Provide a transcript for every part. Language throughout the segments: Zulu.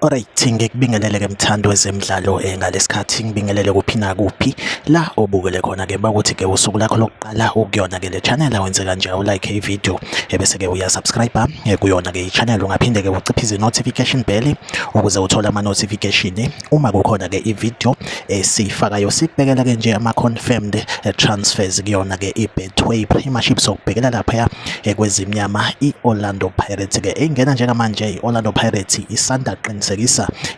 Alright, ngikubingelele ke mthandi wezemidlalo ngalesikhathi ngibingelele kuphi nakuphi la obukele khona ke bakuthi ke usuku lakho lokuqala ukuyona ke le channel awenze kanje ulike i-video ebese ke uyasubscribe kuyona ke i-channel. Ungaphinde ke uciphize i-notification bell ukuze uthole ama-notification uma kukhona ke i-video esiyifakayo. Sikubhekela ke nje ama-confirmed transfers kuyona ke i-Betway Premiership. Sokubhekela laphaya kwezimnyama i-Orlando Pirates ke ingena njengamanje. I-Orlando Pirates isanda qinisekisa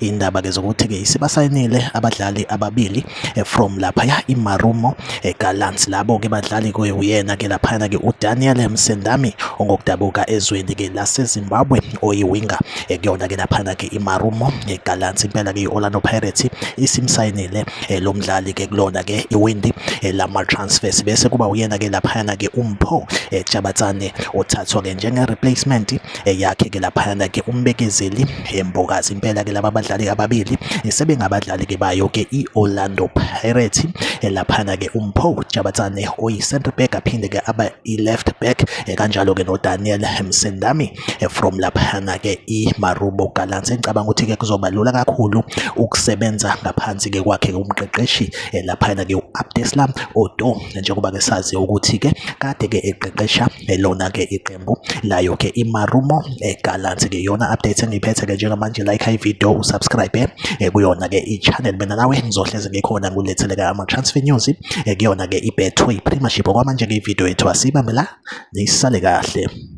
indaba ke zokuthi ke isibasayinile abadlali ababili from laphaya iMarumo Gallants. Labo ke badlali ke uyena ke laphana ke uDaniel Msendami ongokudabuka ezweni ke laseZimbabwe, oyiwinga kuyona ke laphana ke iMarumo Gallants. Impela ke i-Orlando Pirates isimsayinile lo mdlali ke kulona ke iwindi lama transfers, bese kuba uyena ke laphana ke uMpho Chabatsane othathwa ke njenge replacement yakhe ke laphana ke uMbekezeli Mbokazi. Impela ke laba badlali ababili sebengabadlali ke bayo ke i-Orlando Pirates. Laphana ke uMpho Chabatsane oyi center back, aphinde ke aba i-left back, kanjalo ke noDaniel Msendami from laphana ke iMarumo Gallants. Ngicabanga ukuthi ke kuzoba lula kakhulu ukusebenza ngaphansi ke kwakhe umqeqeshi laphana ke u-Abdeslam Ouaddou, njengoba ke sazi ukuthi ke kade ke eqeqesha lona ke iqembu layo ke iMarumo Gallants. Ke yona update engiyiphethe ke njengamanje. Like i-video, usubscribe kuyona ke i-channel. Mina nawe ngizohleze ngikhona ngulethele ke ama-transfer news kuyona ke i-Betway Premiership. Okwamanje ke i-video yethu asibambe la, nisale kahle.